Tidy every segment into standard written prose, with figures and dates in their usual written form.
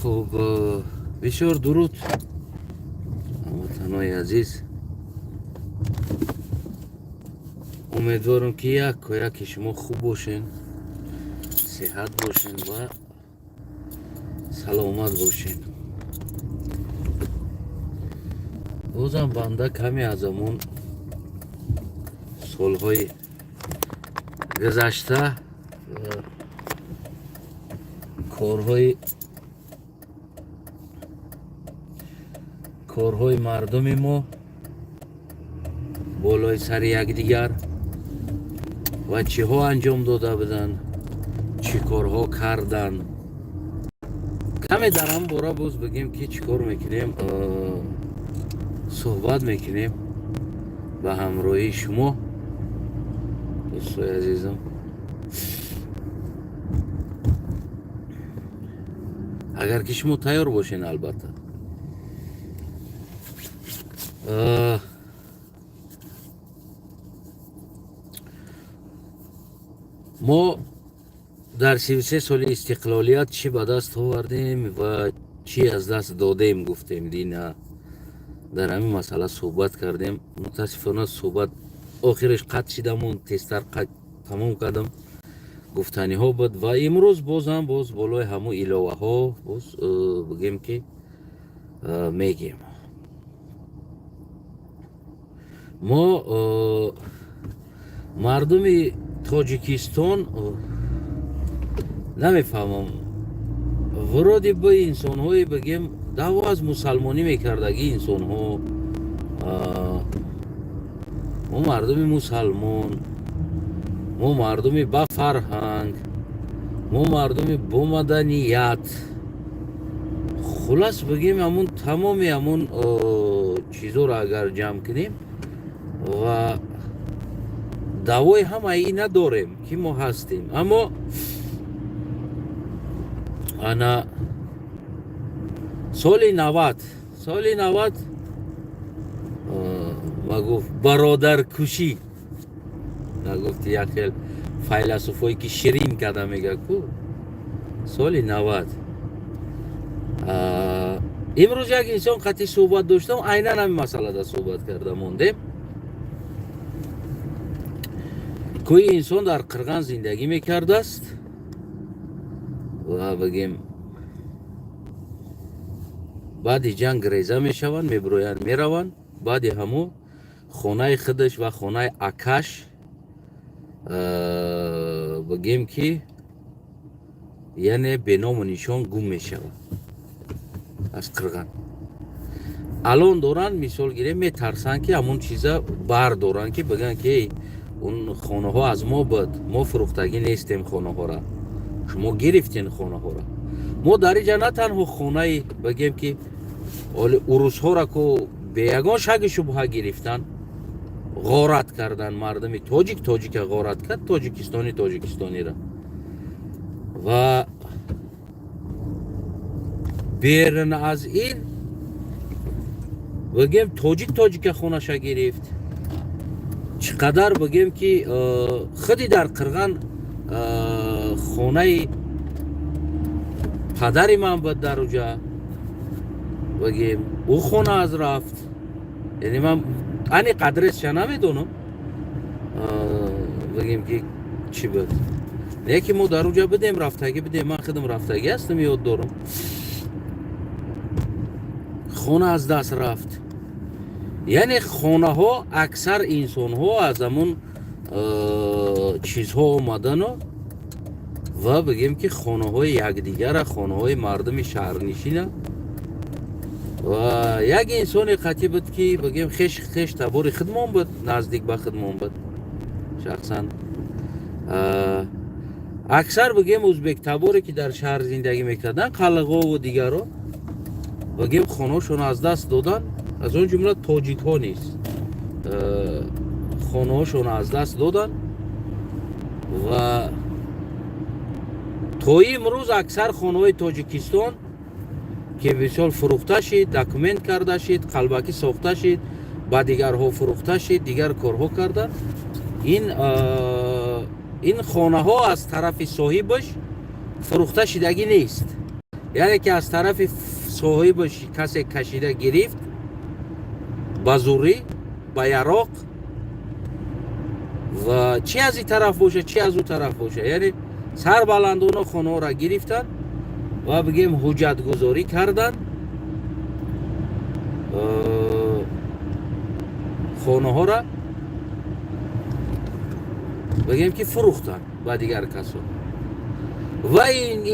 Хуб, бисёр дуруд, ҳамватанои азиз. Умедворам, ки яко яки шумо хуб бошен, сеҳат бошен ва саломат бошен. Бозам банда каме аз ҳамон солҳои гузашта, корҳои мардуми мо болои сари якдигар ва чиҳо анҷом дода буданд, чӣ корҳо карданд, каме дар ҳамн бора боз бигем, ки чӣ кор мекунем, суҳбат мекунем ба ҳамроҳии шумо, дӯстои азизам. Агар ки шумо тайёр бошен, албатта. Мо дар 33 соли истиқлолият чӣ ба даст овардем ва чӣ аз даст додем, гуфтем, дина дар ҳамин масъала суҳбат кардем. Мутаассифона, суҳбат охираш қатъ шидамон, тезтар тамом кардам. Гуфтаниҳо буд ва имрӯз бозам боз болои ҳамун иловаҳо боз бигем, ки мегем. Мо мардуми Тоҷикистон, намефаҳмам, вроде бы инсонҳое, бигем, даъво аз мусалмонӣ мекардагӣ инсонҳо, мо мардуми мусалмон, мо мардуми ба фарҳанг, мо мардуми бомаданият, хулас, бигем, ҳамун тамоми ҳамун чизоро агар ҷамъ кунем ва даъвои ҳамаи ина дорем, ки мо ҳастем. Аммо ана соли 90, соли 90 ма гуфт бародаркушӣ нагуфти, як хел файласуфое ки ширин карда мега ку соли 90. Имрӯз як инсон қатъи суҳбат доштам, айнан ҳамин масъалада суҳбат карда мондем. Кӯи инсон дар Қирған зиндагӣ мекардааст ва, бигем, баъди ҷанг реза мешаванд, мебироянд, мераванд. Баъди ҳамо хонаи худаш ва хонаи акаш, бигем, ки яъне беному нишон гум мешавад аз Қирған. Алон доранд, мисол гирем, метарсанд, ки ҳамон чиза бардоранд, ки бигӯянд, ки он хонаҳо аз мо буд, мо фурӯхтагӣ нестем хонаҳора, шумо гирифтен хонаҳора. Мо дар инҷа на танҳо хонаи, бигем, ки оли урусҳоро ку бе ягон шаки шубҳа гирифтан, ғорат кардан мардуми тоҷик, тоҷика ғорат кард, тоҷикистони тоҷикистонира ва берун аз ин, бигем, тоҷик тоҷика хонаша гирифт. Чӣ қадар, бигем, ки худи дар Қирған хонаи падари ман буд дар уҷа, бигем, ӯ хона аз рафт. Яъне ман аниқ адресша намедонам, бигем, ки чӣ буд, лекин мо дар уҷа будем, рафтагӣ будем, ман худам рафтагӣ ҳастам, ёд дорам. Хона аз даст рафт, яъне хонаҳо, аксар инсонҳо аз ҳамун чизҳо омадану ва, бигем, ки хонаҳои якдигара, хонаҳои мардуми шаҳрнишина. Ва як инсоне қатъӣ буд, ки, бигем, хеш табори худмон буд, наздик ба худмон буд шахсан. Аксар, бигем, узбектаборе, ки дар шаҳр зиндагӣ мекарданд, қалағову дигарро, бигем, хонаҳошон аз даст доданд, аз он ҷумла тоҷикҳо низ хонаҳошон аз даст доданд. Ва то имрӯз аксар хонаҳои Тоҷикистон, ки мисол фурӯхта шид, документ карда шид, қалбакӣ сохта шид, ба дигарҳо фурӯхта шид, дигар корҳо карданд, ин хонаҳо аз тарафи соҳибаш фурӯхта шидагӣ нест. Яъне ки аз тарафи соҳибаш касе кашида гирифт ба зурӣ, ба яроқ, ва чи аз ин тараф боша, чи аз ӯ тараф боша, яъне сарбаландона хонаҳоро гирифтанд ва, бигем, ҳуҷҷатгузорӣ карданд, хонаҳоро, бигем, ки фурӯхтанд ба дигар касо. Ва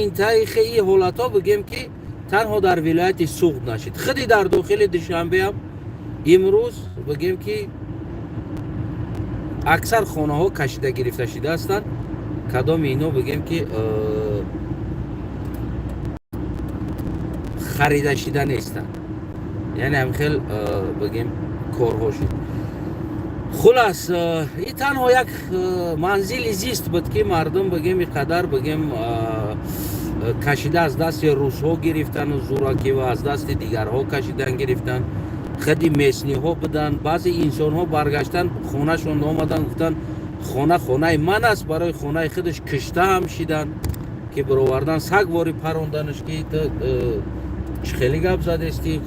ин таърихи ин ҳолатҳо, бигем, ки танҳо дар вилояти Суғд нашид, худи дар дохили Душанбеам имрӯз, бигем, ки аксар хонаҳо кашида гирифта шуда ҳастанд. Кадоми ино, бигем, ки харида шида нестанд, яъне ҳамхел, бигем, корҳо шуд. Хулас, ин танҳо як манзили зист буд, ки мардум, бигем, ин қадар, бигем, кашида аз дасти русҳо гирифтану зӯракӣ ва аз дасти дигарҳо кашидан гирифтан. Худи местный ҳо буданд, баъзе инсонҳо баргаштан, хонашон омадан, гуфтанд: «Хона хонаи ман аст». Барои хонаи худаш кишта ҳам шидан, ки бировардан, сагвори паронданаш, ки ту чӣ хеле гап задести,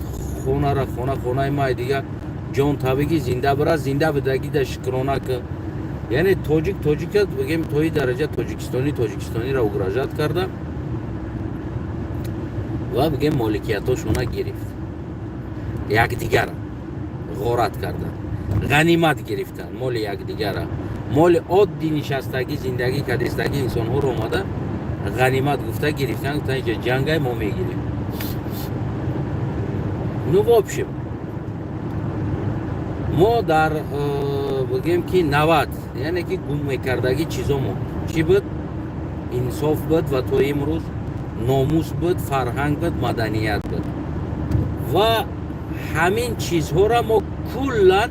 хонара, хона хонаи май, дига ҷон табигӣ зинда бира, зинда бидагида шукрона ки. Яъне тоҷик тоҷика, бигем, то и дараҷа тоҷикистонӣ тоҷикистониро угрожать карда ва, бигем, моликиятошона гирифт, якдигара ғорат карданд, ғанимат гирифтанд моли якдигара. Моли оддӣ, нишастагӣ, зиндагӣ кардистагӣ инсонҳоро омада ғанимат гуфта гирифтан, гуфтан: «Иҷа ҷангай, мо мегирем». Ну, в общем, мо дар, бигем, ки 90, яъне ки гум мекардагӣ чизомо чӣ буд? Инсоф буд ва то имрӯз номус буд, фарҳанг буд, маданият буд. Ва ҳамин чизҳоро мо куллан,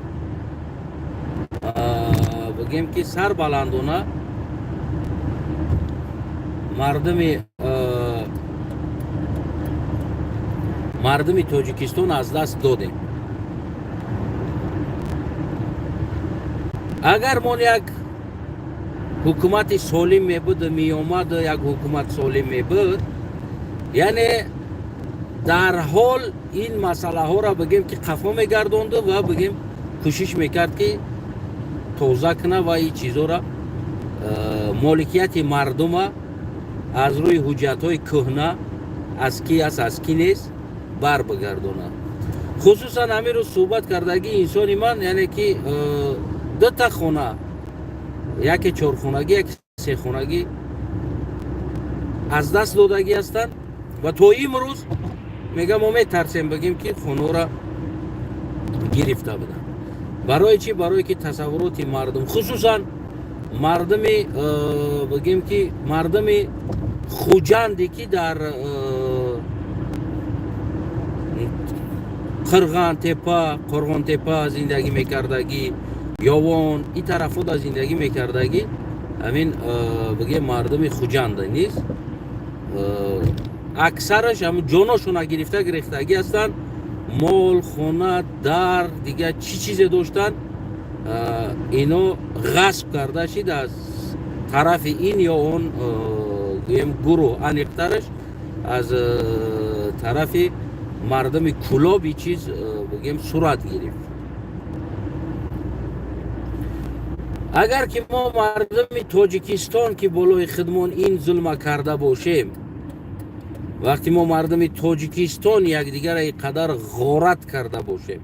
бигем, ки сарбаландона мардуми Тоҷикистон аз даст додем. Агар мо як ҳукумати солим мебуд, меомад, як ҳукумат солим мебуд, яъне дар ҳол ин масъалаҳоро, бигем, ки қафо мегардонду ва, бигем, кӯшиш мекард, ки тоза куна ва ин чизҳоро, моликияти мардума аз рӯи ҳуҷҷатҳои кӯҳна, аз ки аст, аз ки нест, бар бигардонад. Хусусан ҳамин рӯз суҳбат кардагии инсони ман, яъне ки дута хона, яке чорхонагӣ, яке сехонагӣ, аз даст додагӣ ҳастанд ва то имрӯз мега: «Мо метарсем, бигем, ки хонаро гирифта буданд». Барои чӣ? Барое ки тасаввуроти мардум, хусусан мардуми, бигем, ки мардуми Хуҷанде, ки дар Қирғантепа, Қорғонтепа зиндагӣ мекардагӣ, Ёвон, ин тарафҳо зиндагӣ мекардагӣ, ҳамин, бигем, мардуми Хуҷанда низ аксараш ҳам ҷоношона гирифта гирифтагӣ ҳастанд. Мол, хона, дар, дига чӣ чизе доштанд, ино ғасб карда шид аз тарафи ин ё он, гӯем, гурӯҳ, аниқтараш аз тарафи мардуми Кулоби чиз, бигем, сурат гирифт. Агар ки мо мардуми Тоҷикистон, ки болои худмон ин зулма карда бошем, вақте мо мардуми Тоҷикистон якдигара ин қадар ғорат карда бошем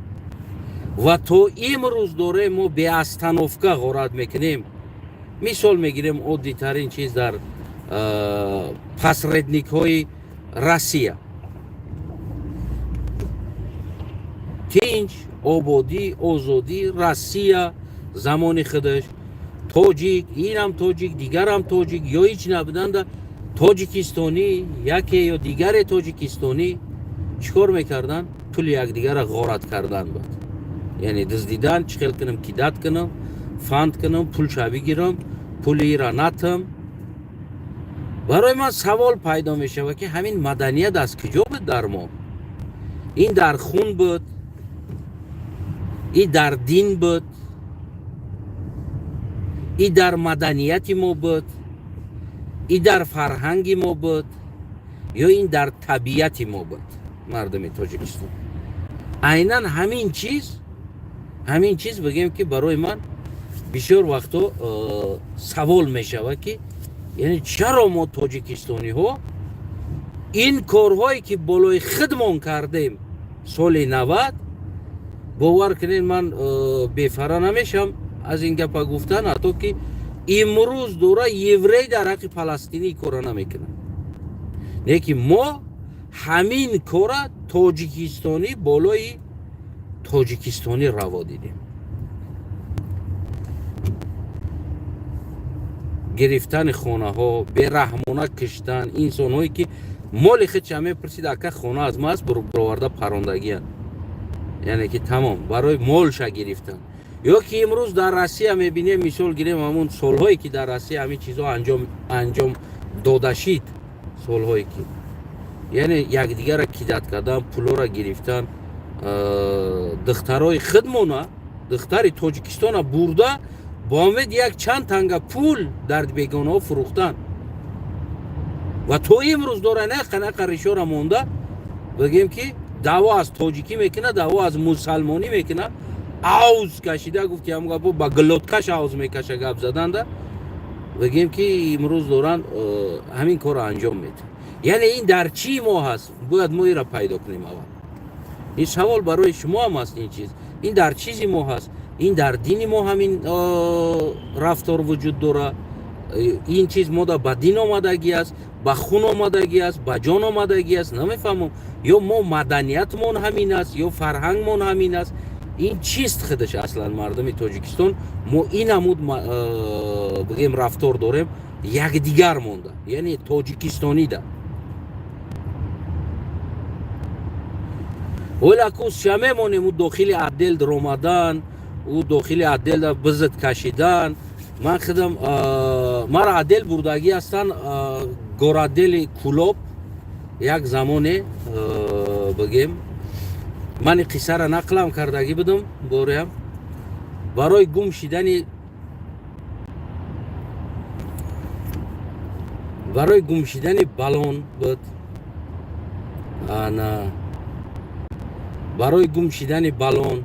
ва то имрӯз дорем, мо без остановка ғорат мекунем. Мисол мегирем, оддитарин чиз, дар посредник ҳои Россия тинч, ободӣ, озодӣ. Россия замони худаш тоҷик, инам тоҷик, дигарам тоҷик ё ҳеҷ набуданда, тоҷикистонӣ, яке ё дигаре тоҷикистонӣ чӣ кор мекарданд? Пули якдигарро ғорат кардан буд, яъне дуздидан. Чӣ хел кунам, кидать кунам, фанд кунам, пулша бигирам, пули ира натам. Барои ман савол пайдо мешавад, ки ҳамин маданият аз куҷо буд дар мо? Ин дар хун буд, и дар дин буд, и дар маданияти мо буд, и дар фарҳанги мо буд. Ё ин дар табиати мо буд, мардуми Тоҷикистон? Айнан ҳамин чиз бигем, ки барои ман бисёр вақтҳо савол мешавад, ки яъне чаро мо тоҷикистониҳо ин корҳое, ки болои худмон кардем соли 90. Бовар кунед, ман бефара намешавам аз ин гапа гуфтан, ҳатто ки имрӯз дора еврей дар ҳаққи паластинӣ кора намекунад, лекин мо ҳамин кора тоҷикистонӣ болои тоҷикистонӣ раво дидем. Гирифтани хонаҳо, бераҳмона киштан инсонҳое, ки моли худша мепурсид: «Ака, хона аз ма аст?» Бироварда парондагиянд, яъне ки тамом барои молша гирифтан. Ё ки имрӯз дар Россия мебинем, мисол гирем, ҳамун солҳое, ки дар Россия ҳамин чизҳо анҷом дода шид, солҳое, ки яъне якдигарра кидать кардан, пулора гирифтан, духтарои худмона, духтари Тоҷикистона бурда, бо умеди як чанд танга пул дар бегонаҳо фурӯхтан ва то имрӯз дора нақа нақа ришора монда, бигем, ки даъво аз тоҷикӣ мекунад, даъво аз мусалмонӣ мекунад, авз кашида гуфт, ки ҳам гапо ба глоткаш авз мекаша гап заданда, бигем, ки имрӯз доранд ҳамин корро анҷом медиҳанд. Яъне ин дар чӣ мо ҳаст? Бояд мо инро пайдо кунем аввал. Ин савол барои шумо ҳам аст. Ин чиз, ин дар чизи мо ҳаст? Ин дар дини мо ҳамин рафтор вуҷуд дорад? Ин чиз мода ба дин омадагӣ аст, ба хун омадагӣ аст, ба ҷон омадагӣ аст? Намефаҳмам. Ё мо маданиятмон ҳамин аст, ё фарҳангмон ҳамин аст? Ин чист худаш аслан? Мардуми Тоҷикистон мо ин намуд, бигем, рафтор дорем якдигар монда, яъне тоҷикистонида. Олакус мемонем, ӯ дохили отдел ромадан, ӯ дохили отдел бизит кашидан. Ман худам, мара отдел бурдагӣ ҳастанд, горотдели Кулоб. Як замоне, бигем, ман ин қиссара нақлам кардагӣ будам бореам, барои гум шидани балон буд. Ана, барои гум шидани балон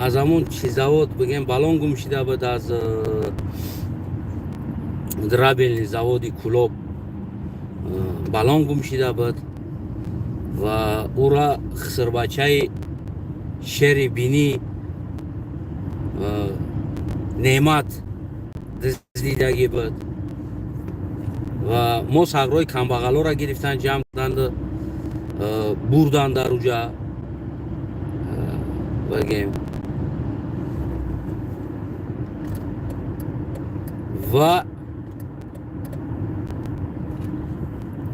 аз ҳамон чи завод, бигем, балон гум шида буд. Аз драбельный заводи Кулоб балон гум шида буд ва ӯра хисрбачаи шери бинӣ Неъмат дуздидагӣ буд ва мо сағрои камбағалоро гирифтан, ҷамъ карданд, бурданд дар уҷа, бигем. Ва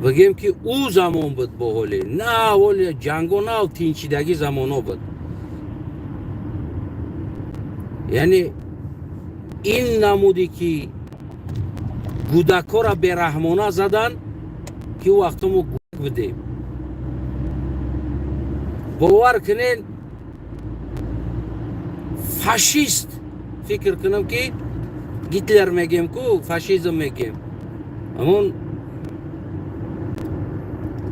бигем, ки ӯ замон буд, бо ҳоле на ҳоли ҷанго, нав тинчидагӣ замоно буд. Яъне ин намуде, ки гудакҳоро бераҳмона задан, ки ӯ вақто мо гудак будем, бовар кунед, фашист, фикр кунам, ки Гитлер мегем ку, фашизм мегем, ҳамон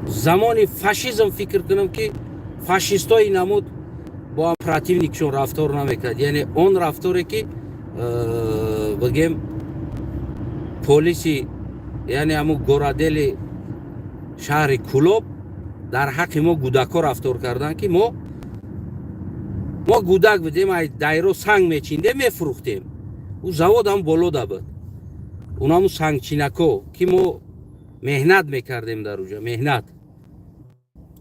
замони фашизм, фикр кунам, ки фашистои намуд бо противникшон рафтор намекард. Яъне он рафторе, ки бигем, полиси, яъне ҳамун горотдели шаҳри Кулоб дар ҳаққи мо гудакҳо рафтор карданд, ки мо гудак будем, ай дайро санг мечиндем, мефурӯхтем. Ӯ завод ҳам болода буд, унаму сангчинако, ки мо меҳнат мекардем дар уҷа, меҳнат.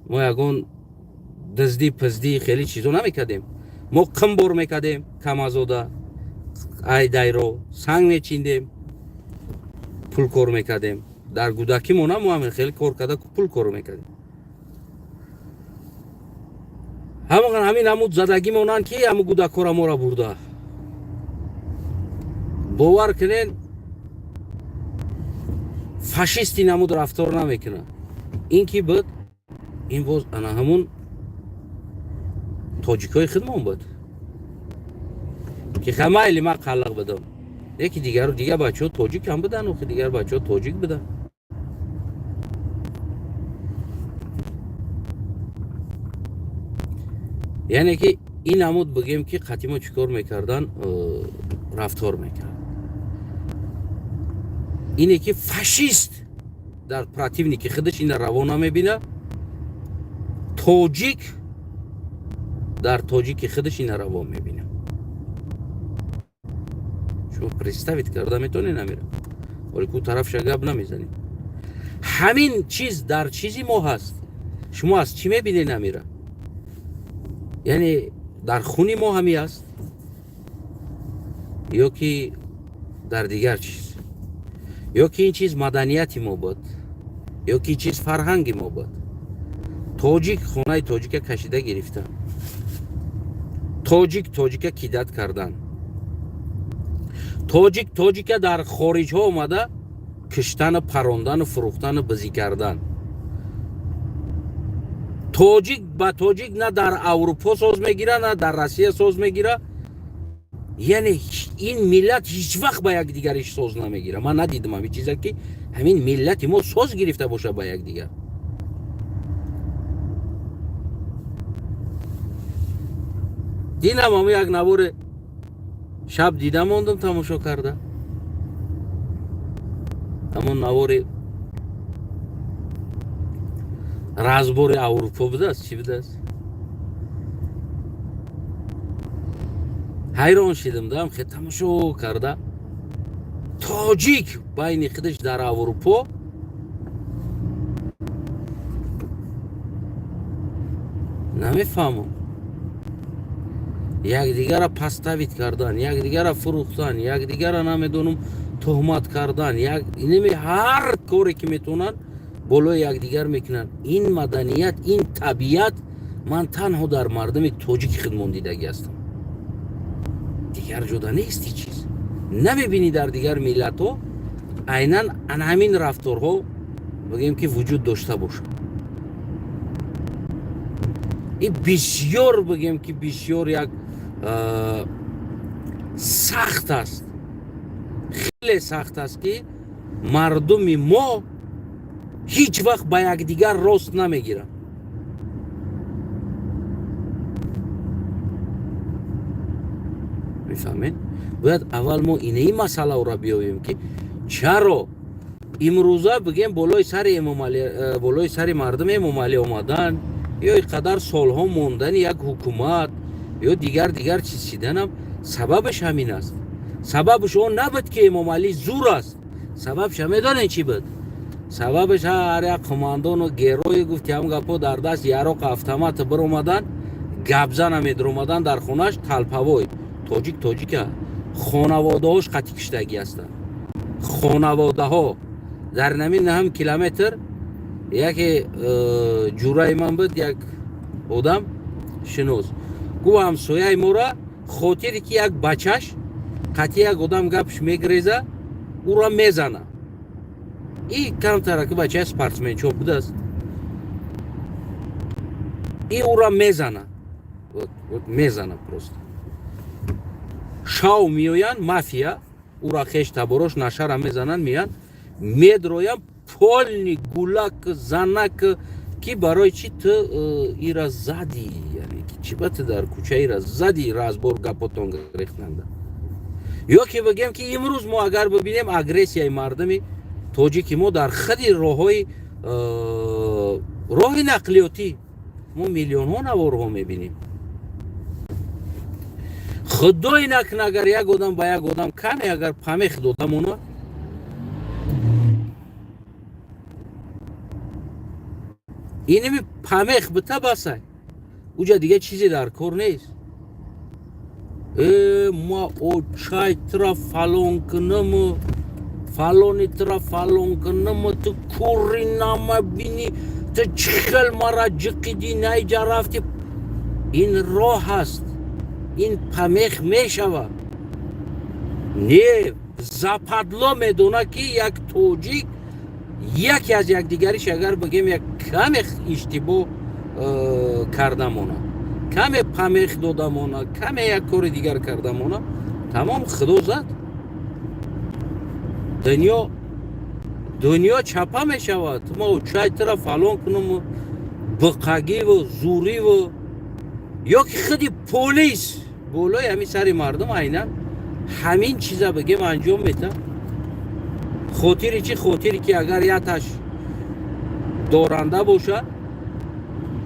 Мо ягон дуздӣ пиздӣ хеле чизо намекардем. Мо қим бор мекардем, камазода ай дайро санг мечиндем, пул кор мекардем. Дар гудакимона мо ҳамин хеле кор карда, пул кор мекардем. Ҳамон ҳамин ҳамуд задагӣ монанд, ки ҳамун гудакҳоро моро бурда. Бовар кунед, Фашисти намуд рафтор намекунад. Ин ки буд? Ин боз ана ҳамун тоҷикҳои худмон буд, ки майли, ман қаллиқ будам, яки дигару дигар бачаҳо тоҷик ҳам будан, охи дигар бачаҳо тоҷик буданд. Яъне ки ин намуд, бигем, ки қатимо чӣ кор мекардан, рафтор мекард. Ине ки фашист дар противники худаш ина раво намебина, тоҷик дар тоҷики худаш ина раво мебина. Шумо представить карда метавонед намира оли ку тарафша гап намезанед. Ҳамин чиз дар чизи мо ҳаст. Шумо аз чӣ мебинед намира? Яъне дар хуни мо ҳами аст ё ки дар дигар чиз, ё ки ин чиз маданияти мо буд, ё ки ин чиз фарҳанги мо буд? Тоҷик хонаи тоҷика кашида гирифтан, тоҷик тоҷика кидать кардан, тоҷик тоҷика дар хориҷҳо омада киштану парондану фурӯхтану бизӣ кардан, тоҷик ба тоҷик на дар Аврупо соз мегира, на дар Россия соз мегира. Яъне ин миллат ҳеҷ вақт ба якдигариш соз намегира. Ман надидам ҳамин чиза, ки ҳамин миллати мо соз гирифта бошад ба якдигар. Динам ҳамо як наворе шаб дида мондум, тамошо карда, ҳамон навори разбори Аврупо будааст, чӣ будааст. Ҳайрон шидам дам хе тамошо карда. Тоҷик байни худаш дар Аврупо намефаҳмам, якдигара подставить кардан, якдигара фурӯхтан, якдигара, намедонам, туҳмат кардан, инами ҳар коре ки метавонанд, болои якдигар мекунанд. Ин маданият, ин табиат ман танҳо дар мардуми тоҷики худмон дидагӣ ҳастам, дигар ҷода нест. Ҳеҷ чиз намебинӣ. Дар дигар миллатҳо айнан ана ҳамин рафторҳо, бигӯем, ки вуҷуд дошта бошад. Ин бисёр, бигӯем, ки бисёр як сахт аст, хеле сахт аст, ки мардуми мо ҳеҷ вақт ба якдигар рост намегиранд. Мефаҳмед? Бояд аввал мо инаи масъаларо биёбем, ки чаро имрӯза, бигем, болои сари Эмомалӣ, болои сари мардум Эмомалӣ омадан ё ин қадар солҳо мондани як ҳукумат ё дигар дигар чиз шиданам, сабабаш ҳамин аст. Сабабаш он набуд, ки Эмомалӣ зур аст. Сабабша медонед чӣ буд? Сабабаш ҳар як командону герой гуфти ҳам гапо дар даст яроқ, автомат биромадан, гапзана медиромадан дар хонаш талпавой. Тоҷик тоҷика хонаводаҳош қатъи киштагӣ ҳастанд. Хонаводаҳо дар намин наҳам километр яке ҷураи ман буд, як одам шинос гуфт, ҳамсояи мора хотире ки як бачаш қатъи як одам гапш мегиреза, ӯро мезана. И камтара ки бачаи спортсменчо будааст, и ӯро мезана, вот мезана просто. Шав меоянд мафия, ӯра хеш таборош нашара мезананд, меянд, медроянд, полный гулак, занак, ки барои чи ту ира задӣ, яъне ки чи ба ту дар кӯча ира задӣ, разбор гапотон рехтанда. Ё ки бигем, ки имрӯз мо агар бибинем, агрессияи мардуми тоҷики мо дар худи роҳҳои роҳи нақлиётӣ мо миллионҳо наворҳо мебинем. Худое накунад, агар як одам ба як одам каме агар помех дода монад, инами помех бита, басай, уҷа дига чизе дар кор нест. Э, ма очай тра фалон кунаму, фалони тра фалон кунаму, ту кури намабини, ту чӣ хел мара ҷиқиди, найҷа рафти. Ин роҳ аст, ин помех мешавад. Не западло медона, ки як тоҷик. Яке аз якдигариш агар бигем, як каме иштибоҳ карда мона, каме помех дода мона, каме як кори дигар карда мона, тамом, худо зад, дунё чапа мешавад. Мо чай тира фалон кунам, биқагиву зуриву ё ки худи полис болои ҳамин сари мардум айнан ҳамин чиза бигем анҷом метам. Хотири чӣ? Хотире ки агар яташ доранда боша,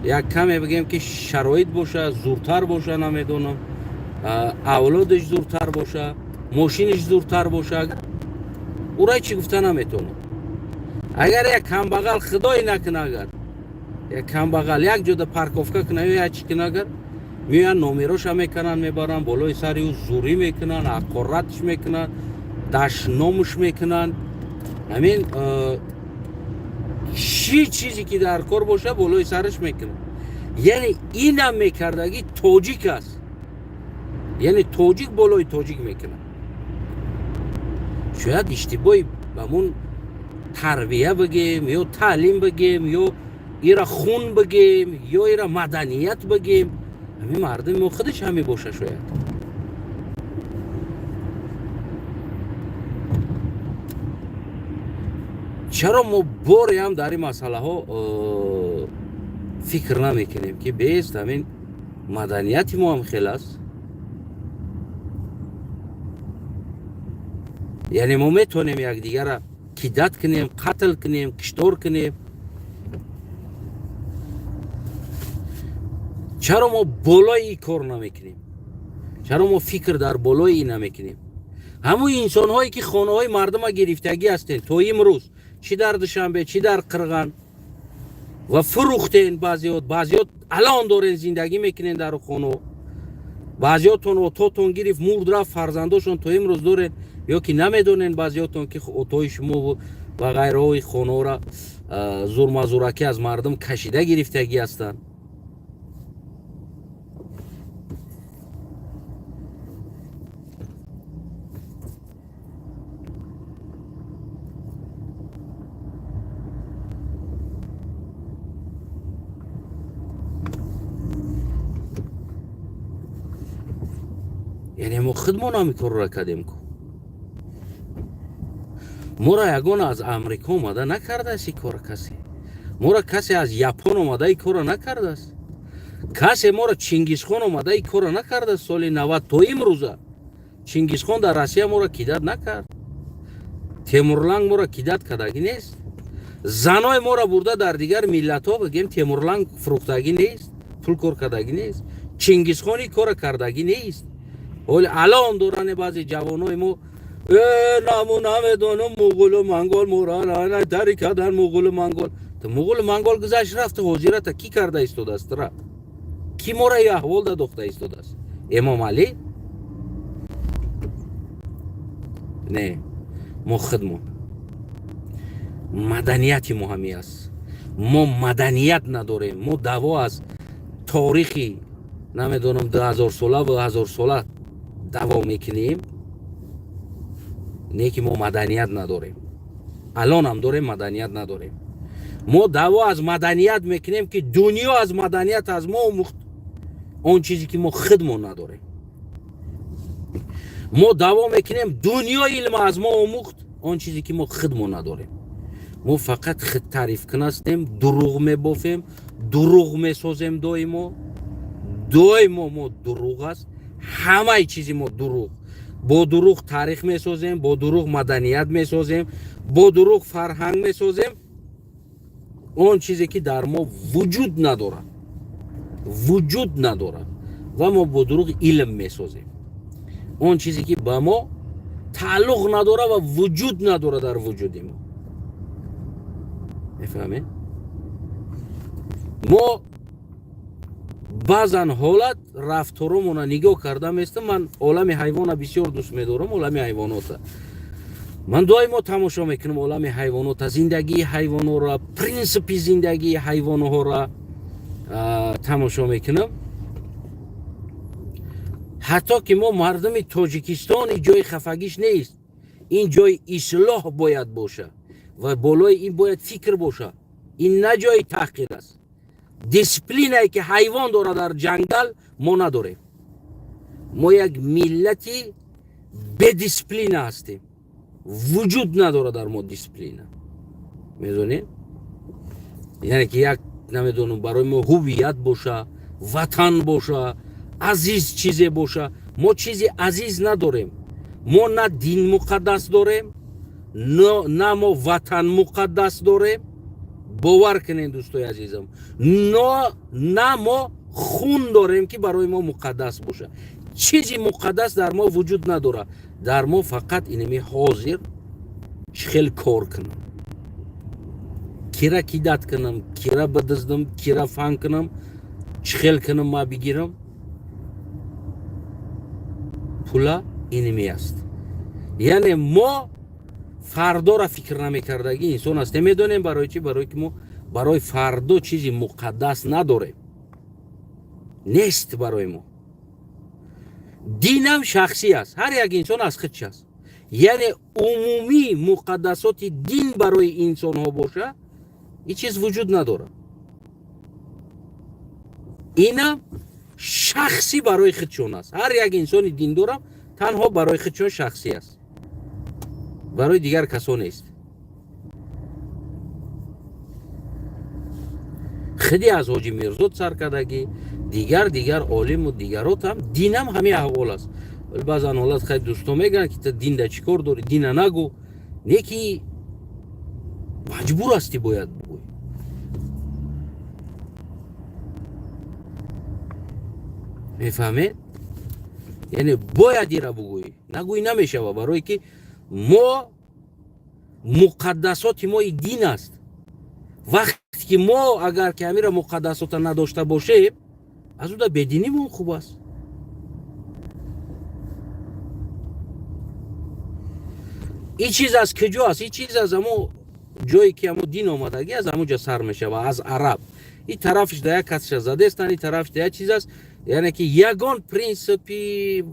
як каме бигем ки шароит боша, зуртар боша, намедонам, авлодаш зуртар боша, мошинаш зуртар боша, ура чӣ гуфта наметавонам. Агар як камбағал, худое накуна, агар як камбағал як ҷода парковка куна ё як чӣ куна, агар меоянд, номероша мекунанд, мебаранд, болои сари ӯ зурӣ мекунанд, ҳақоратш мекунанд, дашномуш мекунанд. Ҳамин чӣ чизе ки дар кор боша, болои сараш мекунанд. Яъне инам мекардагӣ тоҷик аст, яъне тоҷик болои тоҷик мекунад. Шояд иштибоҳи ҳамун тарбия бигем ё таълим бигем, ё ира хун бигем, ё ира маданият бигем, ҳамин мардуми мо худаш ҳамин боша шояд. Чаро мо боре ҳам дар ин масъалаҳо фикр намекунем, ки бест ҳамин маданияти мо ҳам хел аст? Яъне мо метавонем якдигара кидать кунем, қатл кунем, киштор кунем. Чаро мо болои ин кор намекунем? Чаро мо фикр дар болои ин намекунем? Ҳамун инсонҳое ки хонаҳои мардума гирифтагӣ ҳастен то имрӯз, чӣ дар Душанбе, чӣ дар Қирған, ва фурӯхтен баъзеот, баъзеот алон дорен, зиндагӣ мекунен дар хоно, баъзеотон ототон гирифт, мурд, рафт, фарзандошон то имрӯз дорен ё ки намедонен баъзеотон, ки отои шумо ва ғайраҳои хонаро зурмазуракӣ аз мардум кашида гирифтагӣ ҳастанд. Яъне мо худмон ҳамин корро кардем ку. Моро ягон аз Амрико омада накардааст ин кора касе, моро касе аз Япон омада ин корро накардааст, касе моро Чингизхон омада ин корро накардааст. Соли 90 то имрӯза Чингизхон дар Россия моро кидать накард, Темурланг моро кидать кардагӣ нест, занои моро бурда дар дигар миллатҳо бигем Темурланг фурӯхтагӣ нест, пул кор кардагӣ нест, Чингизхон ин корро кардагӣ нест. Ҳоли алон доране баъзе ҷавонои мо наму намедонам, муғулу монгол мора тари кардан, муғулу монгол. Муғулу монгол гузашт, рафт, ҳозирата кӣ карда истодааст? Ра кӣ мора и аҳвол дадохта истодааст? Эмомалӣ не, мо худмон. Маданияти мо ҳами аст, мо маданият надорем. Мо даъво аз торихи намедонам 2000-сола ва ҳазорсола даъво мекунем, не ки мо маданият надорем. Алонам дорем, маданият надорем. Мо даъво аз маданият мекунем, ки дунё аз маданият аз мо омӯхт, он чизе ки мо худмон надорем. Мо даъво мекунем, дунё илма аз мо омӯхт, он чизе ки мо худмон надорем. Мо фақат худтарифкун ҳастем, дурӯғ мебофем, дурӯғ месозем доимо. Доимо мо дурӯғ аст, ҳамаи чизи мо дурӯғ. Бо дурӯғ таърих месозем, бо дурӯғ маданият месозем, бо дурӯғ фарҳанг месозем, он чизе ки дар мо вуҷуд надорад, вуҷуд надорад. Ва мо бо дурӯғ илм месозем, он чизе ки ба мо тааллуқ надорад ва вуҷуд надорад дар вуҷуди мо. Мефаҳмед? Мо баъзан ҳолат рафторомона нигоҳ карда местам. Ман олами ҳайвона бисёр дӯст медорам, олами ҳайвонота ман доимо тамошо мекунам, олами ҳайвонота, зиндагии ҳайвонҳоро, принсипи зиндагии ҳайвонҳоро тамошо мекунам. Ҳатто ки мо мардуми Тоҷикистон, ин ҷои хафагиш нест, ин ҷои ислоҳ бояд бошад. Ва болои ин бояд фикр боша. Ин на ҷои таҳқир аст. Дисциплинае ки ҳайвон дорад дар ҷангал, мо надорем. Мо як миллати бедисциплина ҳастем. Вуҷуд надорад дар мо дисциплина, медонед? Яъне ки як, намедонам, барои мо ҳувият боша, ватан боша, азиз чизе боша, мо чизи азиз надорем. Мо на дин муқаддас дорем, на мо ватан муқаддас дорем. Бовар кунед, дӯстои азизам, на мо хун дорем, ки барои мо муқаддас боша. Чизи муқаддас дар мо вуҷуд надорад. Дар мо фақат инами ҳозир чӣ хел кор кунам, кира кидать кунам, кира бидиздам, кира фан кунам, чӣ хел кунам, ма бигирам пула, иними аст. Яъне мо фардоро фикр намекардагӣ инсон ҳастем. Медонем барои чӣ? Барое ки мо барои фардо чизи муқаддас надорем, нест барои мо. Динам шахсӣ аст, ҳар як инсон аз худш аст. Яъне умумӣ муқаддасоти дин барои инсонҳо боша, ин чиз вуҷуд надорад. Инам шахсӣ барои худшон аст. Ҳар як инсони диндорам танҳо барои худшон шахсӣ аст, барои дигар касо нест. Хиди аз Ҳоҷи Мирзод сар кардагӣ, дигар дигар олиму дигаротам, динам ҳамин аҳвол аст. Баъзан ҳолат хай дӯсто мегӯянд, ки ту динда чӣ кор дорӣ, дина нагӯ. Не, ки маҷбур ҳастӣ, бояд бигӯй. Мефаҳмед? Яъне бояд ира бугӯӣ, нагӯӣ намешава, барое ки мо муқаддасоти мои дин аст. Вақте ки мо агар ки ҳамира муқаддасота надошта бошем, аз уда бединимон хуб аст. Ин чиз аз куҷо аст? Ин чиз аз ҳамо ҷое ки ҳамо дин омадагӣ, аз ҳамон ҷо сар мешава, аз араб. Ин тарафш да як касша задестан, ин тарафш да як чиз аст. Яъне ки ягон принсипи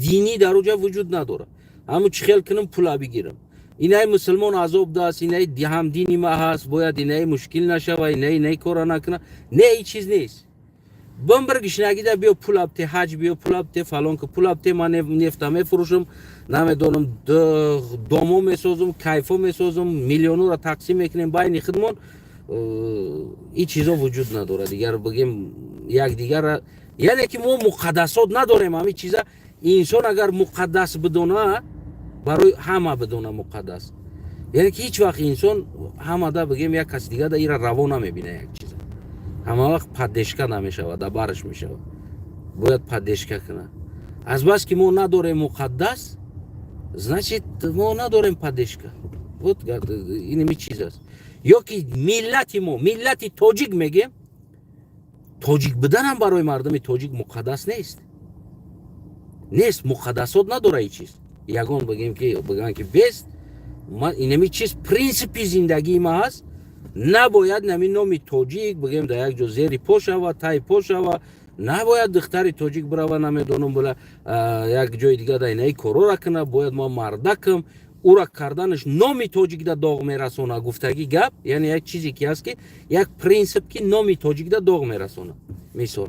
динӣ дар оҷа вуҷуд надорад. Ҳамун чӣ хел кунам, пула бигирам, инаи мусулмон азоб даст, инаи ҳамдини ма ҳаст, бояд инаи мушкил нашава, инаи инаи кора накуна. Не, ин чиз нест. Бимбир гишнагида, биё пул абте, ҳаҷ биё, пул абте, фалон ки, пул абте, ман нефта мефурӯшам, намедонам, домо месозум, кайфо месозум, миллионоро тақсим мекунем байни худмон. Ин чизо вуҷуд надорад. Дигар бигем якдигарра, яъне ки мо муқаддасот надорем. Ҳамин чиза инсон агар муқаддас бидона, барои ҳама бидона муқаддас, яъне ки ҳеҷ вақт инсон ҳамада, бигем, як каси дигар да ира раво намебина. Як чиза ҳама вақт поддержка намешавад, да бараш мешавад, бояд поддержка кунад. Азбас ки мо надорем муқаддас, значит, мо надорем поддержка. Вот инами чиз аст. Ё ки миллати мо, миллати тоҷик мегем, тоҷик буданам барои мардуми тоҷик муқаддас нест, нест, муқаддасот надора ин чиз. Ягон бигем ки бигӯянд ки бест инами чиз принсипи зиндагии ма ҳаст, набояд нами номи тоҷик, бигем, дар як ҷо зери по шава, тай по шава. Набояд духтари тоҷик бирава, намедонам, била як ҷои дига да инаи корора куна, бояд мо мардакам ура карданаш номи тоҷикда доғ мерасона гуфтагӣ гап. Яъне як чизе ки ҳаст, ки як принсип, ки номи тоҷикда доғ мерасона, мисол.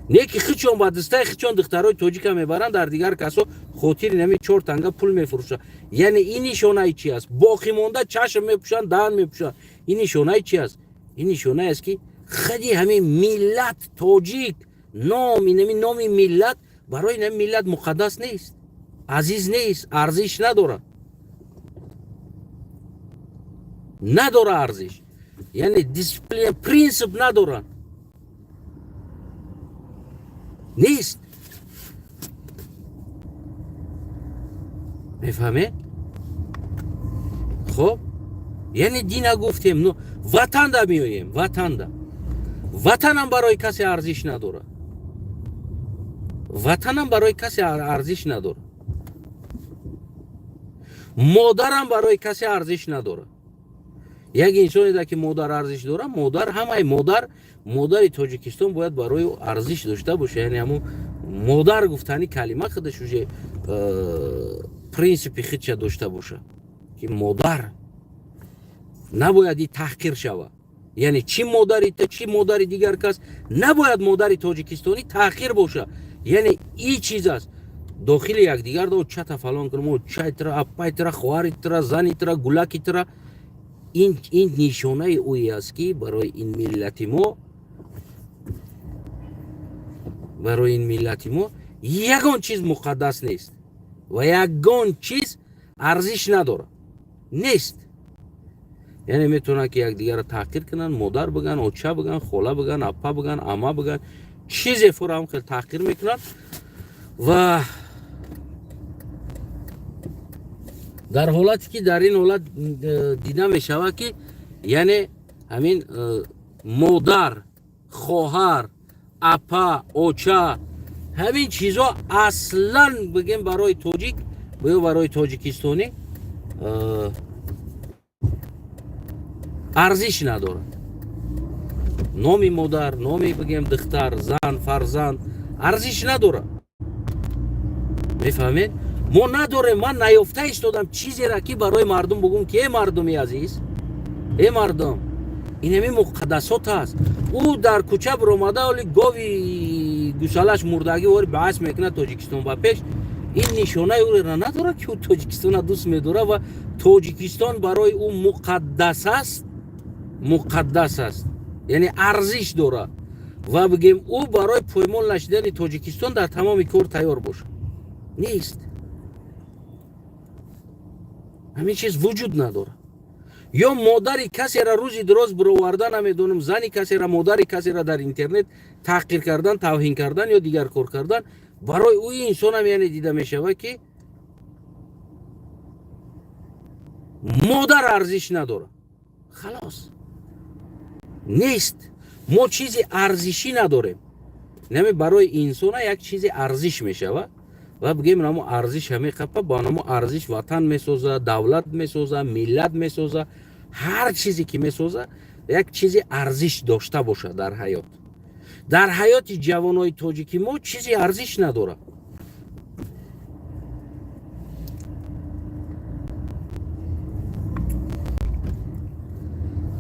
Не ки хичон ба дастаи хичон духтарои тоҷика мебаранд, дар дигар касо хотири нами чор танга пул мефурӯшанд. Яъне ин нишонаи чи аст? Боқӣ монда чашм мепӯшанд, даҳан мепӯшанд. Ин нишонаи чи аст? Ин нишонае аст, ки худи ҳамин миллат тоҷик ном, инами номи миллат барои инами миллат муқаддас нест, азиз нест, арзиш надорад, надора арзиш. Яъне дисциплина, принсип надоранд, нест. Мефаҳмед? Хоб, яъне дина гуфтем, но ватанда меоем. Ватанда, ватанам барои касе арзиш надорад, ватанам барои касе арзиш надорад, модарам барои касе арзиш надорад. Як инсоне ки модар арзиш дорад, модар, ҳамаи модар, модари Тоҷикистон бояд барои ӯ арзиш дошта боша. Яъне ҳамун модар гуфтани калима худаш уже принсипи худша дошта боша, ки модар. Набояд и таҳқир шава. Яъне чӣ модари ту, чӣ модари дигар кас, набояд модари тоҷикистонӣ таҳқир боша. Яъне и чиз аст, дохили якдигар до чата фалон кунам, чайтра, апайтра, хоҳаритра, занитра, гулакитра. Ин нишонаи ӯе аст, ки барои ин миллати мо, барои ин миллати мо ягон чиз муқаддас нест ва ягон чиз арзиш надорад, нест. Яъне метавонанд, ки якдигарро таҳқир кунанд, модар биган, оча биган, хола биган, апа биган, ама биган, чизе фурам хел таҳқир мекунанд. Ва дар ҳолате ки дар ин ҳолат дида мешавад, ки яъне ҳамин модар, хоҳар, апа, оча, ҳамин чизо аслан бигем барои тоҷик ё барои тоҷикистонӣ арзиш надорад. Номи модар, номи бигем духтар, зан, фарзанд арзиш надорад. Мефаҳмед, мо надорем. Ман наёфта истодам чизеро, ки барои мардум бугум, ки э мардуми азиз, э мардум, инами муқаддасот аст. Ӯ дар кӯча биромада, оли гови гусалаш мурдагӣ вори баҳс мекунад, Тоҷикистон ба пеш. Ин нишонаи ӯро надорад, ки ӯ Тоҷикистона дӯст медорад ва Тоҷикистон барои ӯ муқаддас аст, муқаддас аст, яъне арзиш дорад. Ва бигем, ӯ барои поймол нашидани Тоҷикистон дар тамоми кор тайёр бошад. Нест, ҳамин чиз вуҷуд надорад. Ё модари касера рӯзи дуроз бироварда, намедонам, зани касера, модари касера дар интернет таҳқир кардан, тавҳин кардан ё дигар кор кардан, барои ӯ инсонам яъне дида мешавад, ки модар арзиш надорад. Халос, нест. Мо чизи арзишӣ надорем. Наме барои инсона як чизи арзиш мешавад ва бигем, намо арзиш ҳамеқапа, ба намо арзиш ватан месоза, давлат месоза, миллат месоза, ҳар чизе ки месоза, як чизи арзиш дошта бошад дар ҳаёт. Дар ҳаёти ҷавонои тоҷики мо чизи арзиш надорад.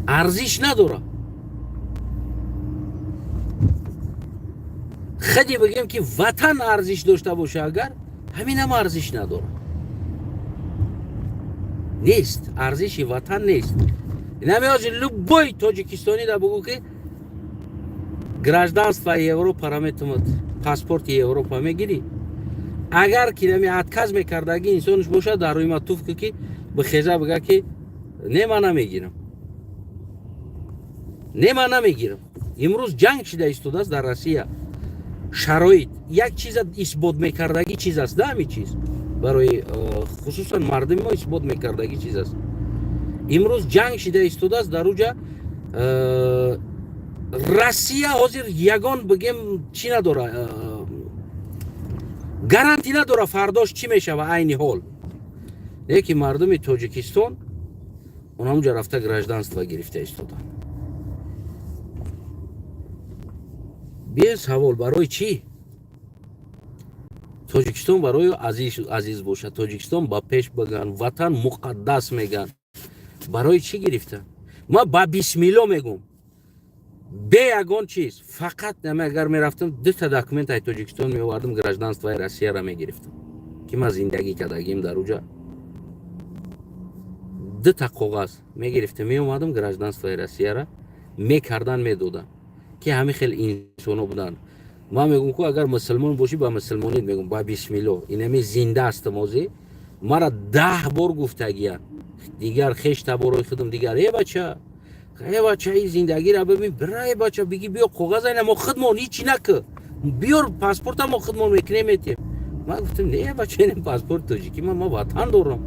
Арзиш надорад. Хеди бигем, ки ватан арзиш дошта боша, агар ҳаминам арзиш надорад, нест, арзиши ватан нест. Намеози любой тоҷикистонӣ да бугӯ, ки гражданство Европара метавонад, паспорти Европа мегирӣ, агар ки нами отказ мекардаги инсонш бошад, дар рӯи ма туф, ки бихеза, бига, ки не, ман намегирам, не, ман намегирам. Имрӯз ҷанг шида истодааст дар Россия. Шароит як чиза исбот мекардагӣ чиз аст да, ҳамин чиз барои хусусан мардуми мо исбот мекардагӣ чиз аст. Имрӯз ҷанг шида истодааст дар уҷа Россия. Ҳозир ягон бигем чӣ надора, гарантӣ надора, фардош чӣ мешава. Айни ҳол леки мардуми Тоҷикистон онамуҷа рафта гражданство гирифта истоданд. Бе савол: барои чӣ Тоҷикистон барои азиз бошад, Тоҷикистон ба пеш биган, ватан муқаддас меган, барои чӣ гирифтан? Ма ба бисмилло мегум, бе ягон чиз, фақат агар мерафтам, дута документ ай Тоҷикистон меовардам, гражданствои Россияро мегирифтам, ки ман зиндагӣ кардагим дар уҷа. Дута коғаз мегирифтам, меомадам, гражданствои Россияро мекардан, медодам, ки ҳамин хел инсоно буданд. Ман мегӯм, ку агар мусулмон бошӣ, ба мусулмонит мегӯм, ба бисмилло, инами зинда ҳастам. Ҳозир мара 10 бор гуфтагиян дигар хеш таборои худам дигар: «Э бача, э бача, и зиндагиро бибин, бира, э бача, биги, биё коғаз, айна мо худмон, ҳичи накӣ, биёр паспорта, мо худмон мекунем, метем». Ман гуфтам: «Не, бача, ин паспорт тоҷикӣ, ман ватан дорам,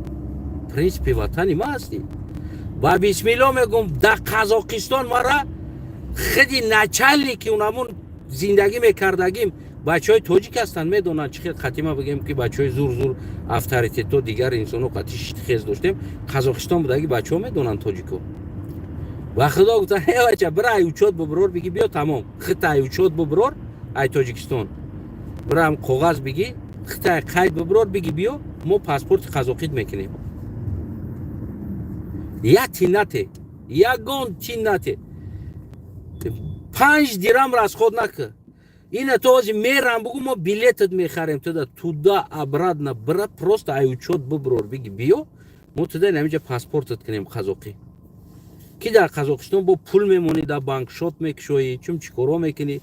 принсипи ватани ма ҳастӣ». Ба бисмилло мегӯм, дар Қазоқистон мара хиди начальники унамун зиндагӣ мекардагим, бачаҳои тоҷик ҳастанд, медонанд, чӣ хел қатима бигем, ки бачаҳои зур зур авторитетҳо, дигар инсоно қати хез доштем. Қазоқистон будаги бачаҳо медонанд, тоҷико. Ва худо гуфтан: «Э бача, бира ай учёт буброр, биги, биё, тамом, хита ай учёт буброр, ай Тоҷикистон бирам коғаз биги, хита ай қайд буброр, биги, биё, мо паспорти қазоқит мекунем». Яти нате. Ягон чи нате, 5 дирам расход накар. Ина то ози мерам, бугу, мо билетат мехарем туда, туда обратно бира, просто ай учёт биброр, биги, биё, мо туда намиҷа паспортат кунем қазоқӣ, ки дар Қазоқистон бо пул мемонӣ, дар банк счёт мекушоӣ, чум чӣ коро мекунӣ.